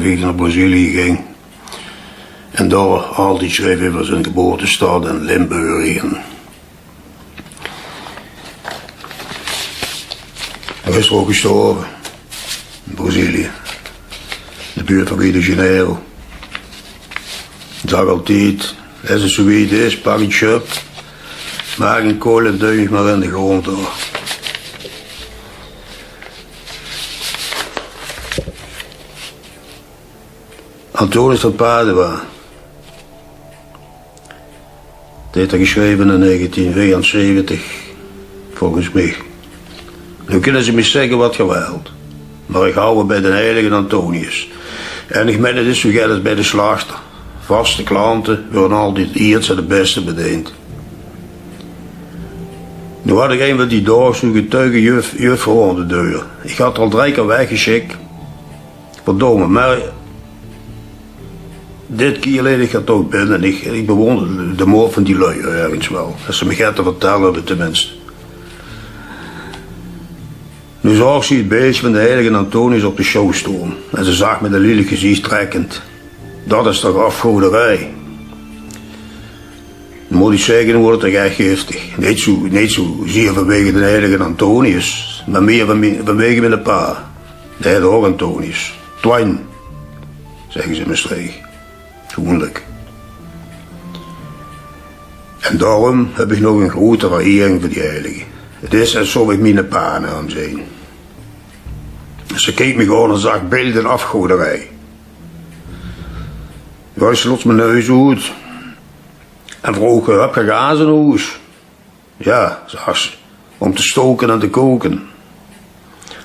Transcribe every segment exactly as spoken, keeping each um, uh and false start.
wie ich nao Brazilië ging. En dao altied sjreef euver zien geboortestad en Limburg. En hae is d'r ouch gestorve. In Brazilië. In de buurt van Rio de Janeiro. Ich zag altied, es 't zoe wied is, pak 'n sjöp, maak 'n kool en duij mich mer in de grónd, huur. Antonius van Padua. Det haet 'r gesjreve in negentien vierenzeventig, volges mich. Noe kinne ze mich zègke waat geer wilt, mer ich haw 't bie d'n heilige Antonius. En ich mein, 't is zoe get es bie de slachter. Vaste klante weure altied ierts en 't bèste bedeend. Noe had ich ein van die daog zoe'n getuige juf-, juffrouw aan de deur. Ich had 'r al drei kier weggesjik. Verdomme, mer dit kier leet ich 'r toch binne. Ich, ich bewónder de mood van die lui örges waal. Es ze mich get te vertèlle höbbe, teminste. Noe zaog ze 't beeldje van d'n heilige Antonius op de sjouw stoon. En ze zag mit 'n lielek gezich trekkend: "Dat is toch aafgoderij?" Mót ich zègke, noe wuuert 't toch ech giftig. Neet zoe, neet zoezier vanwege d'n heilige Antonius, mer mieër van mie-, vanwege miene pa. Dae haet ouch Antonius. Twain, zègke ze in Mestreech. Gewoenlik. En daorum höb ich nog 'n groete verering veur die heilige. 't Is esof ich miene pa aan 't zeen. Ze keek mich aan en zag: "Beeld en aafgoderij." Jao, ich sloot mien neus oet en vroog: "Höb geer gaas in hoes?" "Jao," zag ze, "óm te stoke en te koke."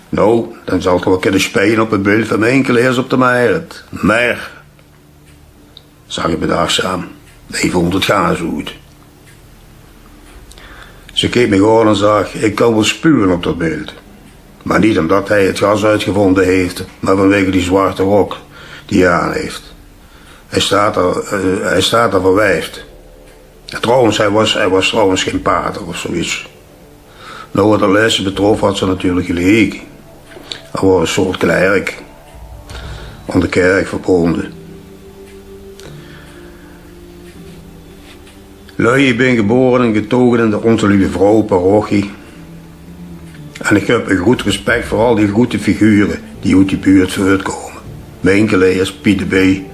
"Noe, dan zalt geer waal kinne speie op 't beeld van Minkeleers op de Merret." "Mer," zag ich bedachzaam, "hae vónj 't gaas oet." Ze keek mich aan en zag: "Ich kan waal spuwe op dat beeld. Mer neet ómdat hae 't gaas oetgevónje haet, mer vanwege die zwarte rok die hae aan haet. Hae steit d'r, eh, hae steit d'r verwiefd. En trouwens, hae waas, hae waas trouwens gein pater of zoeiets." Noe, wat de lèste betrof had ze natuurlik geliek. Hae waas 'n soort klerk, aan de kèrk verbónje. Lui, ich bin gebore en getoge in de Onze Lieve Vrouw parochie. En ich höb e groet respek veur al die groete figure die oet die buurt veurtkómme. Minkeleers, Piet de Bee,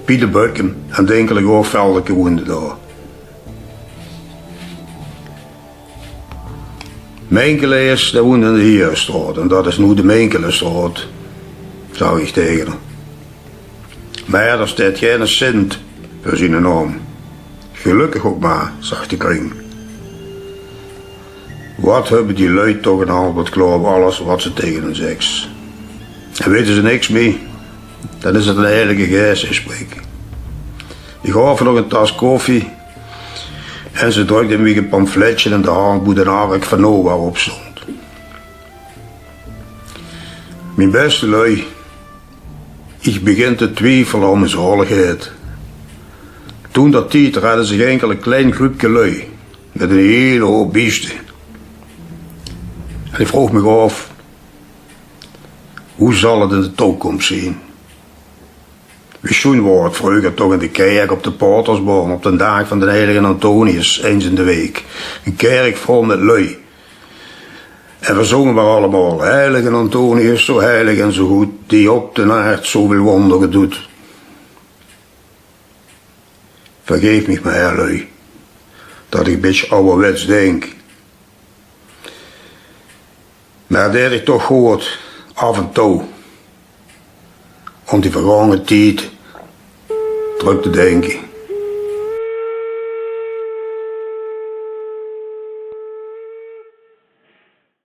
Piet de Bökkem en dinkelik ouch Veldeke woende dao. Minkeleers, dae woent in de Hieëstraot en dat is noe de Minkelestraot, zag ich taenge häör. Mer d'r steit geine sint veur ziene naom. Gelökkig ouch mer, zag de kring. Wat höbbe die lui toch 'n antwoord klaor op alles wat se taenge häör zeks. En weite ze niks mie, dan is 't d'n Heilige Geis dae spreek. Ich gaof häör nog 'n tas koffie en ze drökde mich e pamfletje in de hand boe d'n ark van Noach op stónd. Mien bèste lui, ich begin te twiefele aan mien zaoligheid. Toendertied redde zich inkel e klein gruupke lui mit 'n hiel hoop bieste. En ich vroog mich aof: wie zal 't in de toekóms zeen? Wie sjoen waor 't vreuger toch in de kèrk op de Patersbaan op d'n daag van d'n heilige Antonius, eins in de week. 'n Kèrk vol mit lui. En veer zónge mer allemaol: "Heilige Antonius, zoe heilig en zoe good, die op d'n aard zoeväöl wóndere doet." Vergaef mich mer, lui, dat ich e bietje awwerwèts dink. Mer 't deit mich toch good aaf en toe óm die vergange tied trök te dinke.